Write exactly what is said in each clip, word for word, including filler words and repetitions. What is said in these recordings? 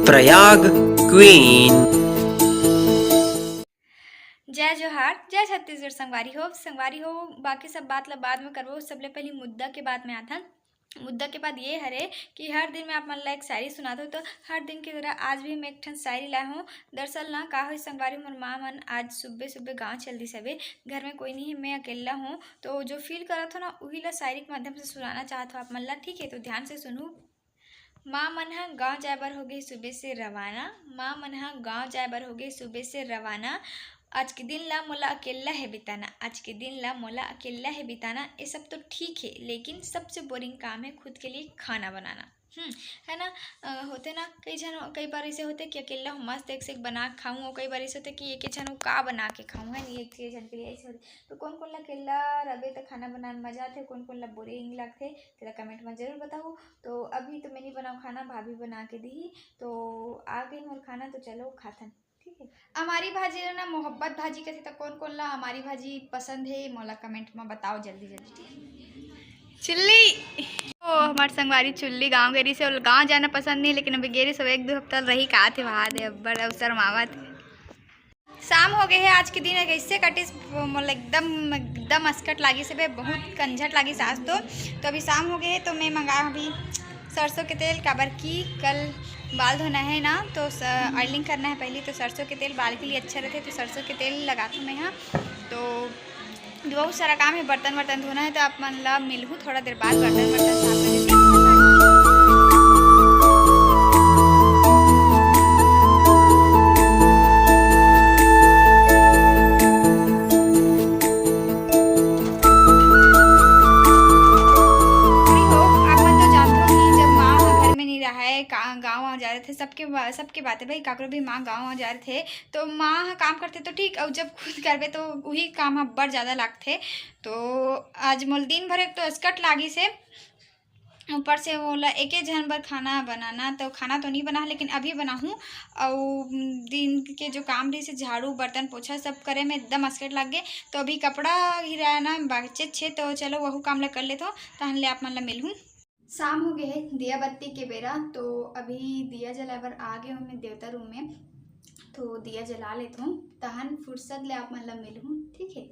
Prayag queen. जय जोहार, जय छत्तीसगढ़ संगवारी हो। संगवारी हो, बाकी सब बात ला बाद में करबो, सबले पहली मुद्दा के बात में आथन। मुद्दा के बात ये हरे कि हर दिन मैं आप मन ला एक शायरी सुनात हूँ, तो हर दिन की तरह आज भी मैं एक ठन शायरी लाए हूँ। दरअसल ना का होइस संगवारी, मोर माँ मन आज सुबह सुबह गाँव चल दिस हवे, घर में कोई नहीं है, मैं अकेला हूँ, तो जो फील करत हूँ ना, उही ला शायरी के माध्यम से सुनाना चाहत हूँ आप मन ला। ठीक है, तो ध्यान से सुनू। माँ मन ह गाँव जाए बर होगे सुबह से रवाना, माँ मन ह गाँव जाए बर होगे सुबह से रवाना। आज के दिन ला मोला अकेल्ला हे बिताना, आज के दिन ला मोला अकेल्ला हे बिताना। ये सब तो ठीक है, लेकिन सबसे बोरिंग काम है खुद के लिए खाना बनाना। हम्म, है ना? अ, होथे ना, कई झन, कई बार ऐसे होथे कि अकेल्ला हूँ, मस्त एक से एक बना के खाऊँ, और कई बार ऐसे होथे कि एक ही झन हूँ, का बना के खाऊँ, है नी? एक झन के लिए ऐसे होथे। तो कोन कोन ला अकेल्ला रबे त खाना बनाए में मजा आथे, कोन कोन ला बोरिंग लगथे, तेला कमेंट में जरूर बताओ। तो अभी तो मैं नहीं बनाऊँ खाना, भाभी बना के दी, तो आ गई मोर खाना, तो चलो खाथन। ठीक है, अमारी भाजी ला ना मोहब्बत भाजी कथे, तो कोन कोन ला अमारी भाजी पसंद है, मोला कमेंट में बताओ जल्दी जल्दी। ठीक है, चुल्ली, ओ हमार संगवारी चुल्ली गाँव गेरी से, ओला गाँव जाना पसंद नहीं, लेकिन अभी गेरी से एक दो हफ्ता रही का थे वहाँ दे, अब्बड़ अवसर मावत है। शाम हो गए है, आज के दिन कैसे कटिस, मोला एकदम, एकदम असकट लागिस बे, बहुत कंझट लागिस आज तो। तो अभी शाम हो गए है, तो मैं मंगाए हूँ अभी सरसों के तेल, काबर कि कल बाल धोना है ना, तो ऑयलिंग करना है पहले, तो सरसों के तेल बाल के लिए अच्छा रहते, तो सरसों के तेल लगाती हूँ मैं यहाँ। तो बहुत सारा काम है, बर्तन वर्तन धोना है, तो आप मन ला मिलहूँ थोड़ा देर बाद बर्तन वर्तन साफ करके। भाई हो, आप मन तो जानथो कि जब माँ ह घर में नहीं रहे, का-, गाँव आ जा रहे थे, सबके बा-, सबके बात है भाई, काकरो भी माँ गाँव आ जा रहे थे, तो माँ ह काम करथे तो ठीक, अउ जब खुद करबे तो उही काम ह बड़ ज़्यादा लागथे। तो आज मोल दिन भर एक तो असकट लागिस हे, ऊपर से ओला एके झन बर खाना बनाना, तो खाना तो नहीं बना, लेकिन अभी बनाहूँ। अउ दिन के जो काम रहिस हे, झाड़ू, बर्तन, पोछा सब करे में एकदम असकट लग गे। तो अभी कपड़ा गिराना बाचेच हे, तो चलो वहू काम ला कर लेथो, तहन ले आप मन ला मिलहूँ। शाम हो गए है, दिया बत्ती के बेरा, तो अभी दिया जलाए बर आ गए हूँ मैं देवता रूम में, तो दिया जला लेथो, तहन फुर्सत ले आप मन ला मिलहूँ, ठीक है।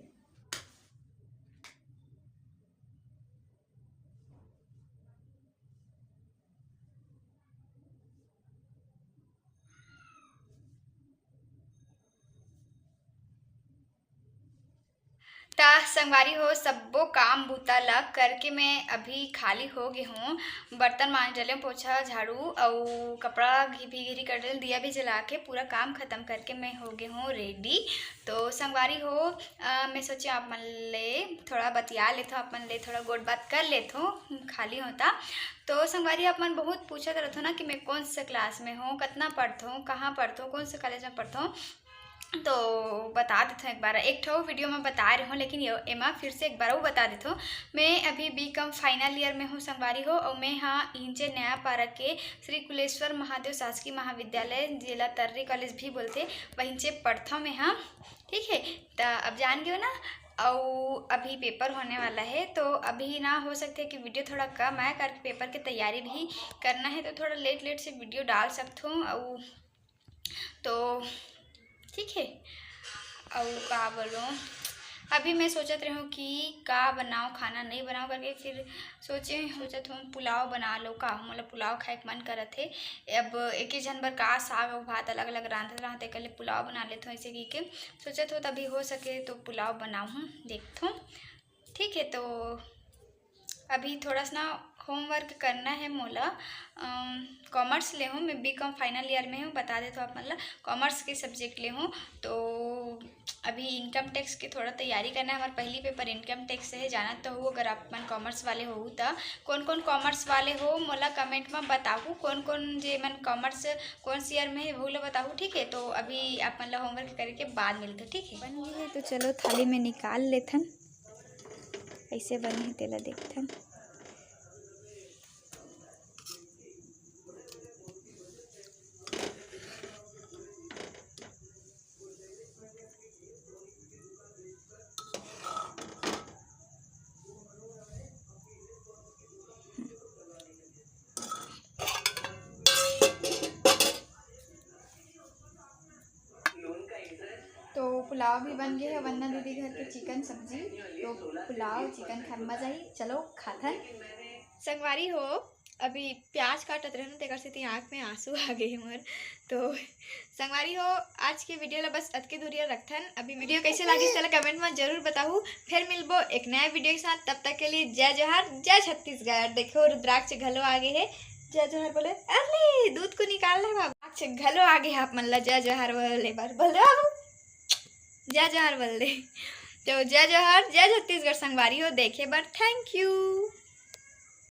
त संगवारी हो, सब्बो काम बूता ल करके मैं अभी खाली हो गे हूँ। बर्तन मांज डले, पोछा, झाड़ू अउ कपड़ा घी भी, घिरी कर डले, दिया भी जला के पूरा काम खत्म करके मैं हो गे हूँ रेडी। तो संगवारी हो, अ, मैं सोचे आप मन ले थोड़ा बतिया लेथो, आप मन ले थोड़ा गोठ बात कर लेथो, खाली होता। तो संगवारी, आप मन बहुत पूछत रहथो ना कि मैं कौन से क्लास में हूँ, कतना पढ़थो, कहाँ पढ़थो, कौन से कॉलेज में पढ़थो। तो बता देथो एक बार, एक ठो वीडियो में बता रहे हूँ, लेकिन ये, एमा फिर से एक बार वो बता देथो। मैं अभी बी कॉम फाइनल ईयर में हूँ संगवारी हो, और मैं हाँ इंचे नया पारा के श्री कुलेश्वर महादेव शासकीय महाविद्यालय, जेला तर्री कॉलेज भी बोलथे, वहीं से पढ़थो मैं हाँ, ठीक है। त अब जान गए हो ना, अउ अभी पेपर होने वाला है, तो अभी ना हो सकते है कि वीडियो थोड़ा कम आए, करके पेपर की तैयारी भी करना है, तो थोड़ा लेट लेट से वीडियो डाल सकथो। अउ तो ठीक है, अउ का बोलो, अभी मैं सोचत रहूँ कि का बनाओ, खाना नहीं बनाओ करके, फिर सोचे, सोचत हूँ पुलाव बना लो का, मोला पुलाव खाए के मन करत हे। अब एक ही झन बर का साग अउ भात अलग अलग रांधत रांधत, एकर ले पुलाव बना लेत हूँ, ऐसे की के सोचत हूँ, तभी हो सके तो पुलाव बनाहूँ, देखत हूँ। ठीक है, तो अभी थोड़ा सा ना होमवर्क करना है मोला। अम, कॉमर्स ले हूँ मैं, बी कॉम फाइनल ईयर में हूँ, बता देथो आप मन ला, कॉमर्स के सब्जेक्ट ले हूँ। तो अभी इनकम टैक्स के थोड़ा तैयारी करना है, हमारा पहली पेपर इनकम टैक्स है, जानत तो हो अगर आप मन कॉमर्स वाले हो त। कौन कौन कॉमर्स वाले हो मोला कमेंट में बताहू, कौन कौन जे मन कॉमर्स, कौन सी ईयर में है, वो ला बताहू, ठीक है। तो अभी आप मन ला होमवर्क करके बाद मिलते, ठीक है। बन गए है तो चलो थाली में निकाल लेथन, कैसे बने है तेला देखथन। पुलाव भी बन गे हे वंदना दीदी घर के, चिकन सब्जी। तो पुलाव चिकन खाए मजा ही। चलो खाथन। संगवारी हो, अभी प्याज काटत रहे ना, तेकर सेती आँख में आंसू आ गए मोर। तो संगवारी हो, आज के वीडियो ला बस अतके दूरिया रखथन। अभी वीडियो कैसे लागिस तेला कमेंट में जरूर बताहू। फिर मिलबो एक नया वीडियो के साथ, तब तक के लिए जय जोहार, जय छत्तीसगढ़। देखो रुद्राक्ष घलो आ गए हे, जय जोहार बोले। अरे दूध को निकालना है बाबू, रुद्राक्ष घलो आ गए हे आप मन ला जय जोहार बोले बर। बोल दे बाबू जय जोहार बोल दे। तो जय जोहार, जय छत्तीसगढ़ संगवारी हो, देखे बर thank you।